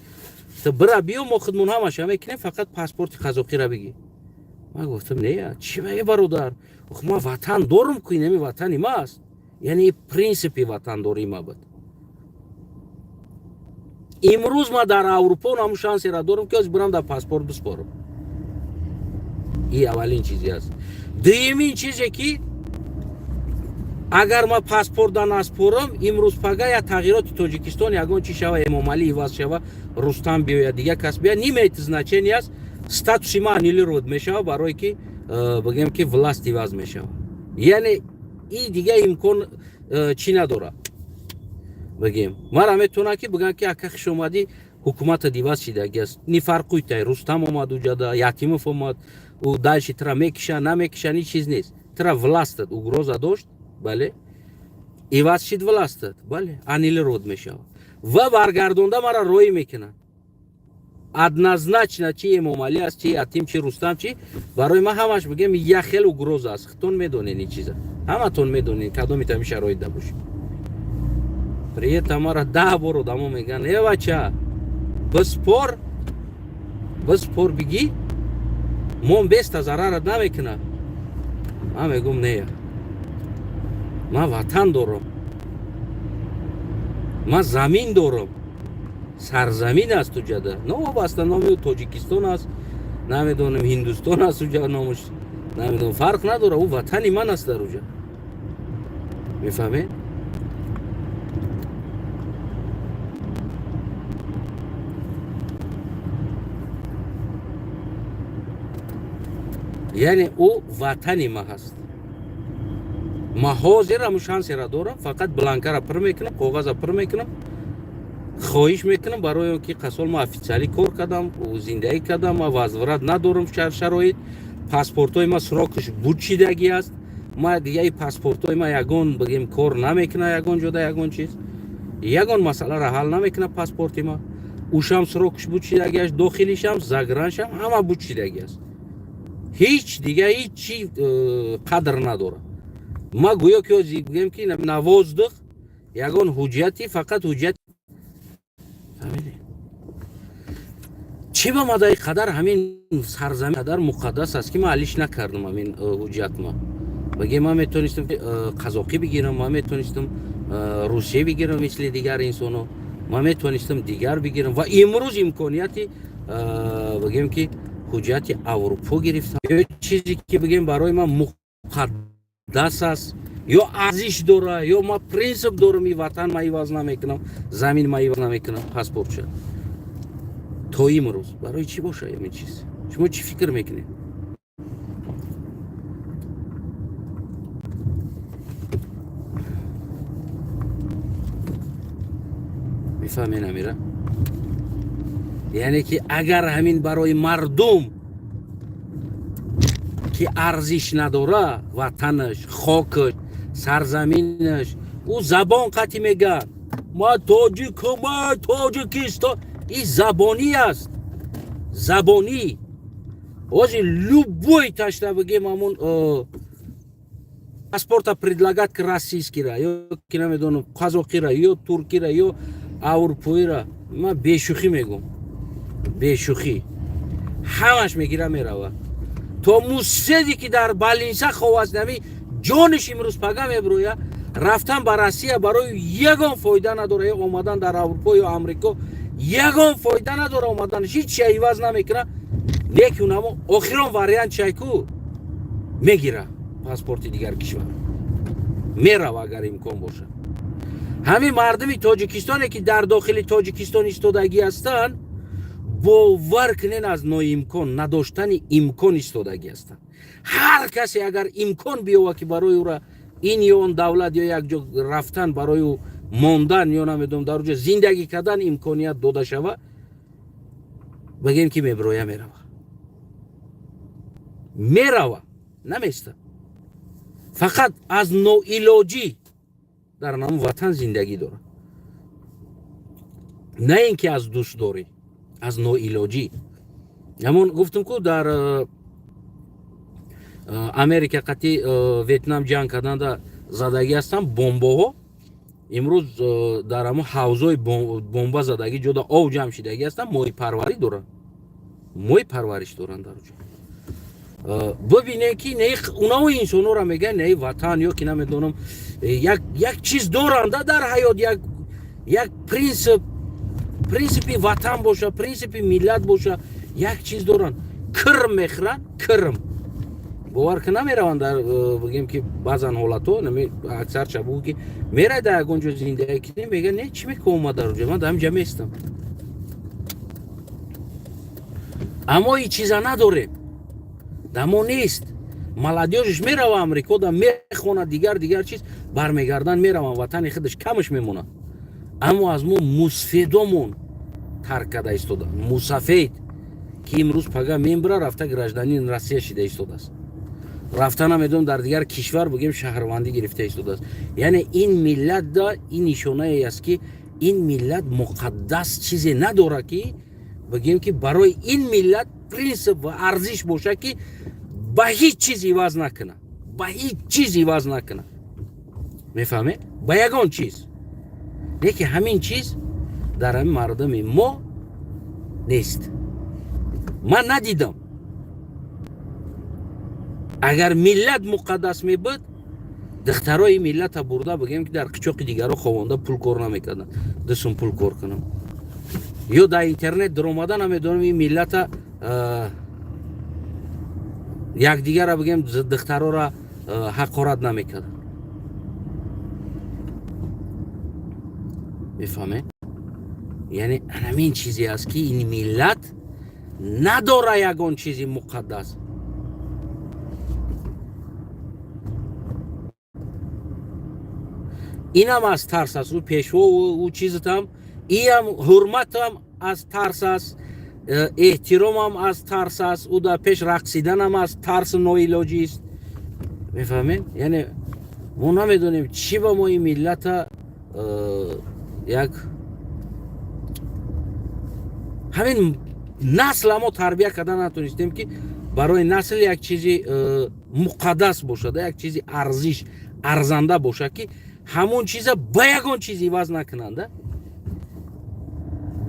Ту бира, биё, мо худмон ҳамаша мекунем, фақат паспорти қазоқира бигӣ. Ман гуфтам: не, чӣ ба, бародар, ман ватан дорум ку, инами ватани ма аст. Яъне принсипи ватандории ма буд. Имрӯз ман дар Аврупо ҳамун шансера дорам, ки оз бирам, дар паспорт биспорам. И аввалин чизе аст. Дуюмин чизе, ки агар ман паспорт наспорам, имрӯз пага я тағйироти Тоҷикистон ягон чи шава, Эмомалӣ иваз шава, Рустам биёяд, дигар кас биёяд, не имеет значение аст, статуси ма аннулировать мешава, барое ки бигем ки власть иваз мешава. Яъне и дига имкон чӣ надорад. Бигем, мара метавонад ки бигӯянд, ки ака, хушомадӣ, ҳукуматат иваз шидаги аст. Не фарқуйтай, Рустам омад, уҷада Ятимов омад, ӯ дальше тра мекиша, намекиша, ни чиз нест. Тра властат угроза дошт, бале, иваз шид властат, бале, аннулировать мешавад ва баргардонда мара роӣ мекунад однозначно. Чи Эмомалӣ аст, чи Ятим, чи Рустам, чи барои ман ҳамаш, бигем, як хел угроза аст. Худтон медонед ин чиза, ҳаматон медонед, кадоми тами шароит да бошед. При этом мара 10 бор одамо мегӯянд: э, бача, биспор, биспор, бигӣ, мон беста зарарат намекунад. Ман мегӯм: не, ман ватан дорам, ман замин дорам, сарзамин аст уҷада, новобаста номи Тоҷикистон аст, намедонам, Ҳиндустон аст уҷа номаш, намедонам, фарқ надорад, ӯ ватани ман аст дар уҷа. Мефаҳмед? Яъне ӯ ватани ма ҳаст. Ма ҳозир ҳамун шансера дорам, фақат бланкара пур мекунам, коғаза пур мекунам, хоҳиш мекунам, барои он ки қасол ма официалӣ кор кардам, зиндагӣ кардам, ма возврат надорам шароит. Паспортҳои ма срокаш буд шидагӣ аст. Ма дигаи паспортҳои ма ягон, бигем, кор намекуна, ягон ҷода ягон чиз, ягон масъаларо ҳал намекуна паспорти ма. Ушам срокаш буд шидагӣ аст, дохилишам, заграншам, ҳама буд шидагӣ аст. Ҳеҷ дига ҳеҷ чи қадр надорад. Ма гӯё ки бигем ки на воздух, ягон ҳуҷҷати, фақат ҳуҷҷат. Фаҳмидед, чӣ ба мадаи қадар ҳамин сарзамин қадар муқаддас аст, ки ман алиш накардам ҳамин ҳуҷҷатма? Баге ман метавонистам қазоқӣ бигирам, ман метавонистам русия бигирам, мисли дигар инсоно, ман метавонистам дигар бигирам ва имрӯз имконияти, бигем ки, ҳуҷҷати Аврупо гирифтам ё чизе ки, бигем, барои ман муқаддас аст ё арзиш дора, ё ман принсип дорам: и ватан ма иваз намекунам, замин ма иваз намекунам, паспортша. То имрӯз барои чӣ боша ҳамин чиз? Шумо чӣ фикр мекунед? Мефаҳмед, амира? Яъне ки агар ҳамин барои мардум ки арзиш надора ватанаш, хокаш, сарзаминаш, ӯ забон қатӣ мегӯяд: ма тоҷикум, ма Тоҷикистон, и забонӣ аст, забонӣ. Ҳозир любой ташта, бигем, ҳамун паспорта предлагать ки российскийра ё ки намедонам, қазоқира ё туркира ё аврупоира, ман бешӯхӣ мегӯм, бешӯхӣ, ҳамаш мегира, мерава. То муседе ки дар больница хов аст, нами ҷониш имрӯз пага мебироя, рафтан ба Россия барои ягон фоида надора, ё омадан дар Аврупо ё Амрико ягон фоида надора, омаданаш ҳеҷ чия иваз намекуна. Лекин унамо охирон вариант чайку мегира, паспорти дигар кишвар мерава, агар имкон бошад. Ҳамин мардуми Тоҷикистоне ки дар дохили Тоҷикистон истодагӣ ҳастанд, бовар кунен, аз ноимкон, надоштани имкон истодагӣ ҳастанд. Ҳар касе агар имкон биёва, ки барои ӯра ин ё он давлат ё як ҷо рафтан, барои ӯ мондан ё намедонам, дар ҷо зиндагӣ кардан имконият дода шава, бигем ки мебироя, мерава, мерава, наместа. Фақат аз ноилоҷӣ Дар ҳамон ватан зиндагӣ дорад, на ин ки аз дӯстдорӣ, аз ноилоҷӣ. Ҳамон гуфтум, ку дар Америка қати Ветнам ҷанг карданда задагӣ ҳастанд бомбоҳо. Имрӯз дар ҳамон ҳавзои бомба задагӣ ҷода ов ҷамъ шидагӣ ҳастанд, моҳипарварӣ доранд, моҳи парвариш доранд дар ҷо. Бибинед, ки не унао инсонҳоро мегӯянд, не ватан ё ки намедонам, як чиз доранда дар ҳаёт, як принсип, принсипи ватан боша, принсипи миллат боша, як чиз доранд. Кирм мехӯранд, кирм, бовар ки намераванд. Дар бигем, ки баъзан ҳолатҳо, аксар шабу ки мерай дар ягон ҷо зиндагӣ кунӣ, мега: «Не, чӣ мекунам ма дар ҷо? Ман дар ҳамин ҷа местам». Аммо ин чиза надорем, дар мо нест. Молодёжь ш мерава Амрико, да мехонад, дигар дигар чиз, бармегардан, мераванд ватани худаш, камаш мемонад. Аммо аз мо мусфедомон тарк карда истода, мусафед, ки имрӯз пага мембра, рафта гражданин Россия шида истодааст, рафта намедонам дар дигар кишвар, бигем, шаҳрвандӣ гирифта истодааст. Яъне ин миллат да ин нишонае аст, ки ин миллат муқаддас чизе надорад, ки бигем, ки барои ин миллат принсип ва арзиш бошад, ки ба ҳеҷ чиз иваз накунад, ба ҳеҷ чиз иваз накунад. Мефаҳмед? Ба ягон чиз. Лекин ҳамин чиз дар ҳамин мардуми мо нест, ман надидам. Агар миллат муқаддас мебуд, духтарои миллата бурда, бигем, ки дар қичоқи дигаро ховонда пул кор намекарданд, дусум пул кор кунам ё дар интернет даромада, намедонам, ин миллата якдигара, бигем, духтарора ҳақорат намекарданд. Мефаҳмед? Яъне ҳамин чизе аст, ки ин миллат надора ягон чизи муқаддас. Инам аз тарс аст, ӯ пешво, ӯ чизатам, иам ҳурматам аз тарс аст, эҳтиромам аз тарс аст, ӯ дар пеш рақсиданам аз тарси ноилоҷист. Мефаҳмед? Яъне мо намедонем, чӣ ба мо ин миллата як ҳамин насла мо тарбия карда натонистем, ки барои насл як чизи муқаддас бошад, як чизи арзиш арзанда бошад, ки ҳамон чиза ба ягон чиз иваз накунанда,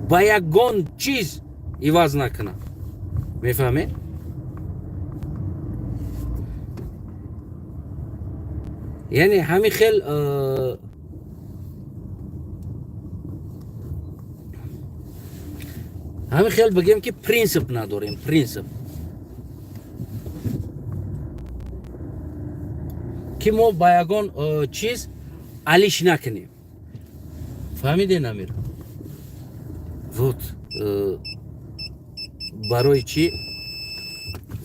ба ягон чиз иваз накунанд. Мефаҳмед? Яъне ҳамин хел ҳамин хел, бигем, ки принсип надорем, принсип, ки мо ба ягон чиз алиш накунем. Фаҳмидем, Амир? Вот барои чӣ,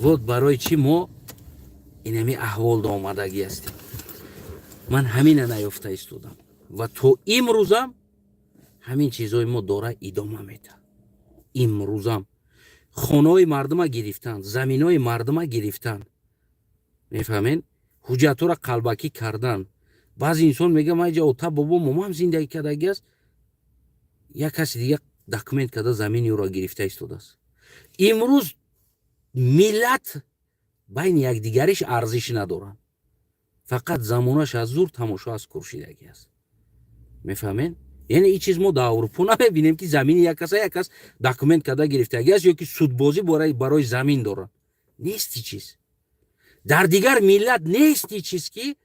вот барои чӣ мо инами аҳволда омадагӣ ҳастем. Ман ҳамина наёфта истодам ва то имрӯзам ҳамин чизҳои мо дора идома медиҳад. Имрӯзам хонаҳои мардума гирифтанд, заминҳои мардума гирифтанд. Мефаҳмед? Ҳуҷҷатҳоро қалбакӣ кардан. Баъзе инсон мега: «Ман иҷа ота бобо момам зиндагӣ кардагӣ аст», як каси дига документ карда, замини ӯро гирифта истодааст. Имрӯз миллат байни якдигариш арзиш надоранд, фақат замонаш аз зур тамошо аз куршидагӣ аст. Мефаҳмед? Яъне ин чиз мо дар Аврупо намебинем, ки замини як каса як кас документ карда гирифтагӣ аст ё ки судбозӣ барои замин доранд. Нест и чиз дар дигар миллат, нест и чиз, ки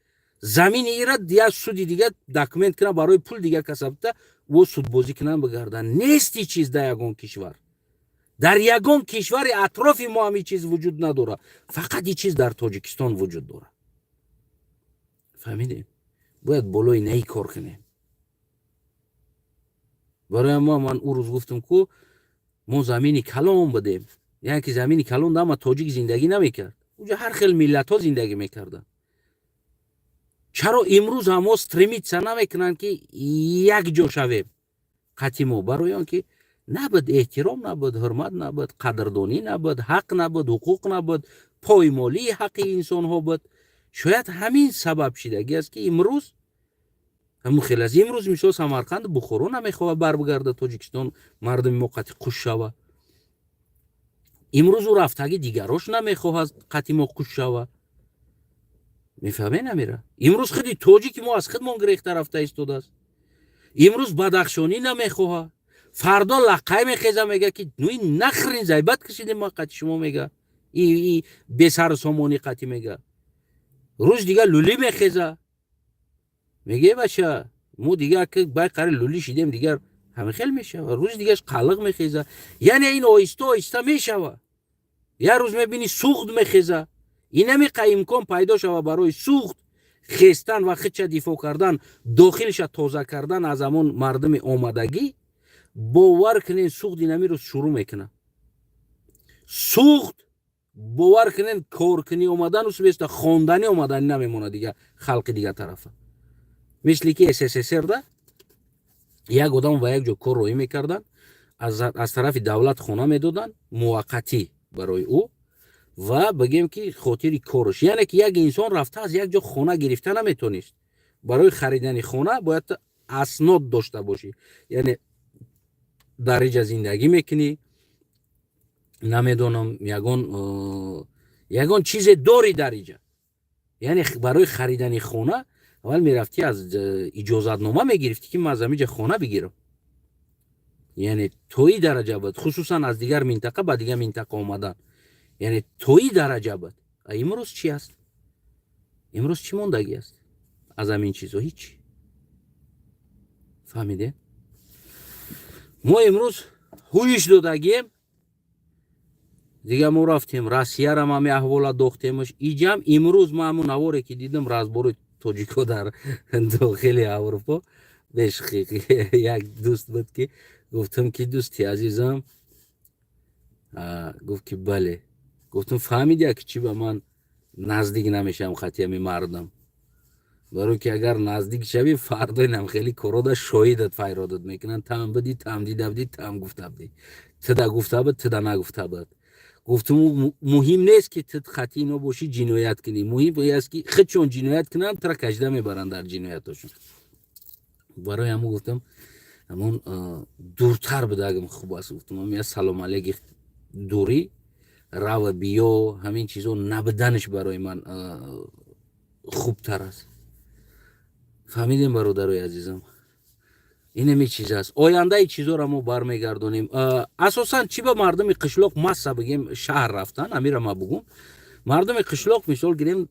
замини ира як суди дига документ кунад, барои пул дига каса бита, ӯ судбозӣ кунанд, бигарданд. Нест и чиз дар ягон кишвар, дар ягон кишвари атрофи мо ҳамин чиз вуҷуд надорад. Фақат ин чиз дар Тоҷикистон вуҷуд дорад. Фаҳмидем? Бояд болои наи кор кунем. Барои мо, ман ӯ рӯз гуфтам, ку мо замини калон будем, яъне ки замини калон да ама тоҷик зиндагӣ намекард, уҷа ҳар хел миллатҳо зиндагӣ мекарданд. Чаро имрӯз ҳамо стремиться намекунанд, ки як ҷо шавем қати мо? Барои он ки набуд эҳтиром, набуд ҳурмат, набуд қадрдонӣ, набуд ҳақ, набуд ҳуқуқ, набуд поймолии ҳаққи инсонҳо буд. Шояд ҳамин сабаб шидагӣ аст, ки имрӯз Ҳамун хел аст. Имрӯз, мисол, Самарқанду Бухоро намехоҳад барбигарда Тоҷикистон, мардуми мо қати қуш шава. Имрӯз ӯ рафтаги дигарош намехоҳад қати мо қуш шава. Мефаҳме намера? Имрӯз худи тоҷики мо аз худмон гирехта рафта истодааст. Имрӯз бадахшонӣ намехоҳад. Фардо лақай мехеза, мега, ки ну и нахрен, зайбат кашидем ма қати шумо, мега, и бесару сомонӣ қати, мега. Рӯз дига лулӣ мехеза, меге: «Бача, мо дига бай қари лулӣ шидем». Дигар ҳама хел мешава. Рӯзи дигаш қалиқ мехеза. Яъне ин оҳиста оҳиста мешава. Як рӯз мебинӣ, суғд мехеза. Инамиқа имкон пайдо шава барои суғд хестан ва худша дифоъ кардан, дохилша тоза кардан аз ҳамон мардуми омадагӣ. Бовар кунен, суғд инами рӯз шурӯъ мекунад. Суғд, бовар кунен, коркунӣ омадан усбеста, хонданӣ омаданӣ намемонад дига халқи дигар тарафа. Мисли ки СССР да як одам ба як ҷо кор роҳӣ мекарданд, аз тарафи давлат хона медоданд муваққатӣ барои ӯ ва бигем, ки хотири корш. Яъне ки як инсон рафта аз як ҷо хона гирифта наметонист. Барои харидани хона бояд аснод дошта бошӣ, яъне дар иҷа зиндагӣ мекунӣ, намедонам, ягон чизе дорӣ дар иҷа. Яъне барои харидани хона аввал мерафтӣ, аз иҷозатнома мегирифтӣ, ки ман аз ҳамиҷа хона бигирам. Яъне то и дараҷа буд, хусусан аз дигар минтақа ба дигар минтақа омадан, яъне то и дараҷа буд. А имрӯз чӣ аст? Имрӯз чӣ мондагӣ аст аз ҳамин чизо? Ҳеҷ. Фаҳмидем, мо имрӯз ҳуиш додагием. Дига мо рафтем Россиярам, ҳами аҳвола дохтемаш. Иҷам имрӯз ма ҳамун наворе ки дидам, разбори тоҷико дар дохили Аврупо беш, як дӯст буд, ки гуфтам, ки дӯсти азизам, гуфт, ки бале. Гуфтам: «Фаҳмидя, ки чӣ ба ман наздик намешавам хати ҳами мардам? Барое ки агар наздик шавӣ, фардо инам хеле корода шоҳидат файродат мекунанд. Там бидӣ, там дида будӣ, там гуфта будӣ, тида гуфта буд, тида нагуфта буд». Гуфтум: «Муҳим нест, ки ту хати ино бошӣ, ҷиноят кунӣ. Муҳим аст, ки худшон ҷиноят кунанд, тура кашида мебаранд дар ҷиноятошон». Барои ҳамун гуфтам, ҳамон дуртар будагим хуб аст. Гуфтам, я салом алейки, дурӣ, рава биё, ҳамин чизо набуданаш барои ман хубтар аст. Фаҳмидем, бародарои азизам, инами чиз аст. Ояндаи чизоро мо бармегардонем. Асосан чӣ ба мардуми қишлоқ масса, бигем, шаҳр рафтан, амира ма бугум. Мардуми қишлоқ, мисол гирем,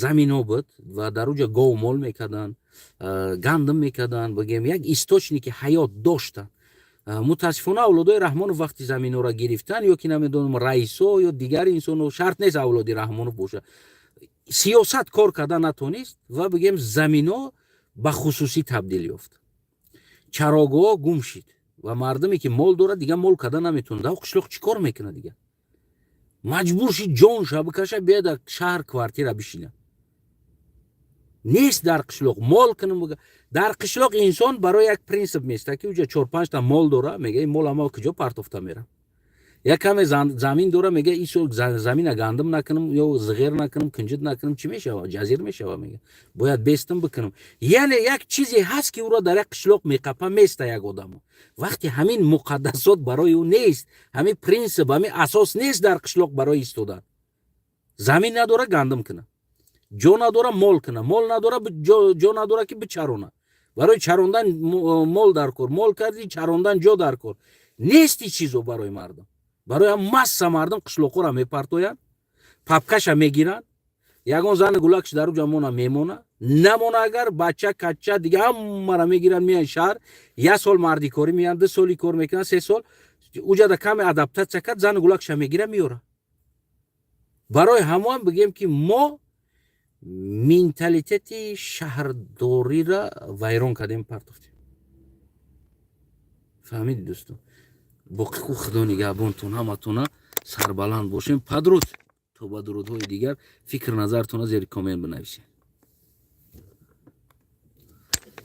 замино буд ва дар уҷа гов мол мекарданд, гандум мекарданд, бигем, як источники ҳаёт доштанд. Мутаассифона, авлодои Раҳмонов вақти заминора гирифтан, ё ки намедонам, раисо ё дигар инсоно, шарт нест авлоди Раҳмонов боша, сиёсат кор карда натонист ва, бигем, замино ба хусусӣ табдил ёфт, чарогоҳ гум шид ва мардуме ки мол дорад, дигар мол карда наметавонад. Дар қишлоқ чӣ кор мекунад? Дигар маҷбур шид ҷонша бикаша, бия дар шаҳр квартира бишина. Нест дар қишлоқ мол кунам. Дар қишлоқ инсон барои як принсип места, ки уҷа чор панҷта мол дора, мега: «Ин мол ама куҷо партофта мерам?» Як каме замин дора, мега: «Ин сол замина гандум накунам ё зиғер накунам, кунҷид накунам, чӣ мешава? Ҷазир мешава», мега, «бояд бестам бикунам». Яъне як чизе ҳаст, ки ӯро дар як қишлоқ меқапа, места як одамо. Вақте ҳамин муқаддасот барои ӯ нест, ҳамин принсип, ҳамин асос нест дар қишлоқ барои истодан. Замин надора, гандум куна, ҷо надора, мол куна, мол надора, ҷо надора, ки бичарона. Барои чарондан мол дар кор, мол кардӣ, чарондан ҷо дар кор нести. Чизо барои мардум, барои ҳам масса мардум қишлоқҳоро мепартоянд, папкаша мегиранд, ягон зани гулакш дар уҷа мона, мемона, намона, агар бача кача дига ҳамаро мегиранд, меянд шаҳр. Як сол мардикорӣ меянд, 2 соли кор мекунанд, 3 сол уҷада каме адаптатсия кард, зани гулакша мегира, меёра. Барои ҳамон бигем, ки мо менталитети шаҳрдориро вайрон кардем, партофтем. Фаҳмиди, дӯстон? Боқӣ ку Худо нигаҳбонтон, ҳаматона сарбаланд бошем. Падруд, то ба дурудҳои дигар. Фикр назартона зери коммент бинависед.